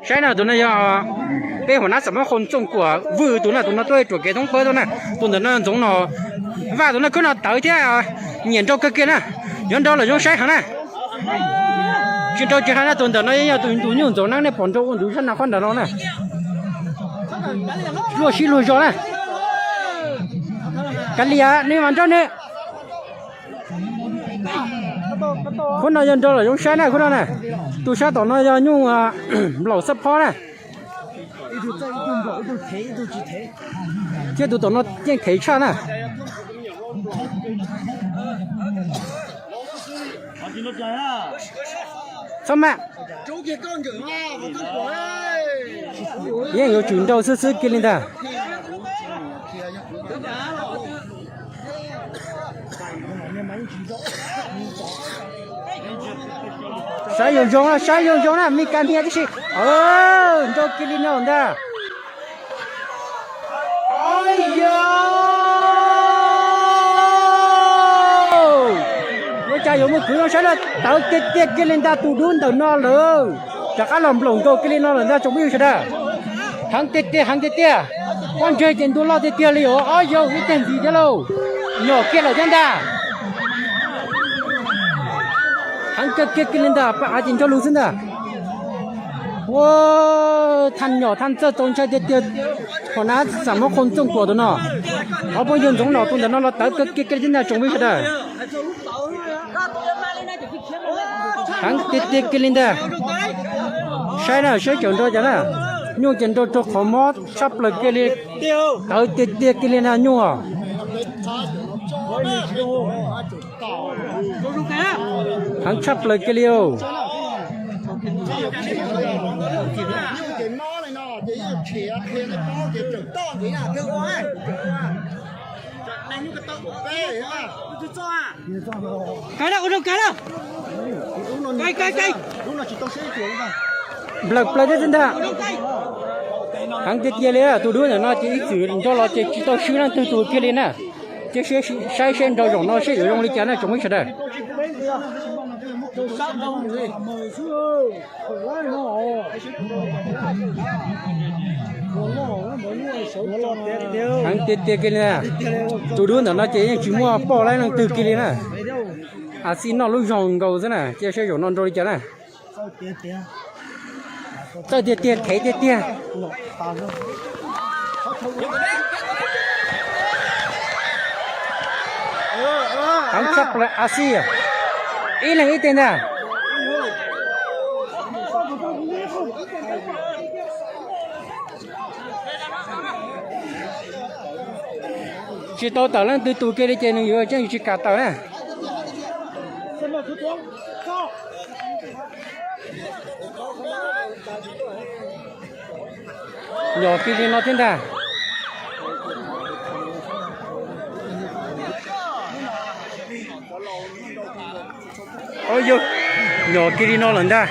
Saib na, tus no yog peb huam nab xam mab qhoo Txooj Kuam Vwj tus na, tus no tuaj ruam kev thoob pawb tuaj na. Tus ntawm no Ntxoov Nom Vaj, tus no khwb no tawv thiab nyiam nrau kawg kiag na. Yuav nrau los zoo saib heev na. Tsis nrau tsis hais na, tus ntawm no yog tus nyuj ntxoov neeb nej pom nrau ua ntuv zaj no qhov ntawm no na. Luaj sib luag zog na. Kav liam, nws mas nrau nws. Khub no yog nrau los zoo saib na, khub no na. Tus sab tom no yog nyuj nplaum xab phob na. Thiab tus tom no yeej thev tshaj na. Txhob maj. Yeej yuav tsum nrau xwb xwb kiag li ntag. Saib zoo zoo na, saib zoo zoo na, me kas hnia tib si. Nrau kiag li no ntag. Yog, ua cas yuav muaj kwv zoo saib na, tawv tiag tiag kiag li ntag, tus dub ntawm no lawm. Rov qab los nplaum nkaus kiag li no lawm ntag tsoom phooj ywg sawv daws. Heev tiag tiag, heev tiag tiag. Pob ntseg ces ntua loj tiag tiag li os, ob yaug ib teg ntxiv thiab lauj. Nyom kiag lawm thiab ntag. Heev kawg kiag kiag li ntag, pab av ces nco lus xwb ntag. Ua, thaj nyom thaj txawj txaus ntshai tiag tiag. Huam nab xam mab qhoo Txooj Kuam tus no, qhov phooj ywg Ntxoov Nom tus ntawm no los tawv kawg kiag kiag li thiab ntag tsoom phooj ywg sawv daws. Heev tiag tiag kiag li ntag. Saib na, saib cawm nrau cas na. Nyuj ces nrau rau qhov mob tshaj plaws kiag li. Tawv tiag tiag kiag li na nyuj os. Heev tshaj plaws kiag li os. Nplawm plaws thiab xwb ntag. Heev tiag tiag li, tus dub ntawm no ces ib txwm nrau los ces tsis tau swb leej twg tus kiag li na. Ces saib seb nrau zaum no seb yuav zoo li cas na tsoom phooj ywg sawv daws. Heev tiag tiag kiag li na. Tus dub ntawm no ces yeej tsis muaj poj laib leej twg kiag li na. Av xij noj lub zog nkaus xwb na, cia saib zaum no nrau li cas na. Txawj tiag tiag, thev tiag tiag. Heev tshaj plaws av xij, ib leeg ib teg ntag. Tsis tau tawm leej twg tus kiag li ces nws yuav tseem tsis kam tawm na. Nyom kiag li no thiab ntag. Yog, nyom kiag li no lawm ntag.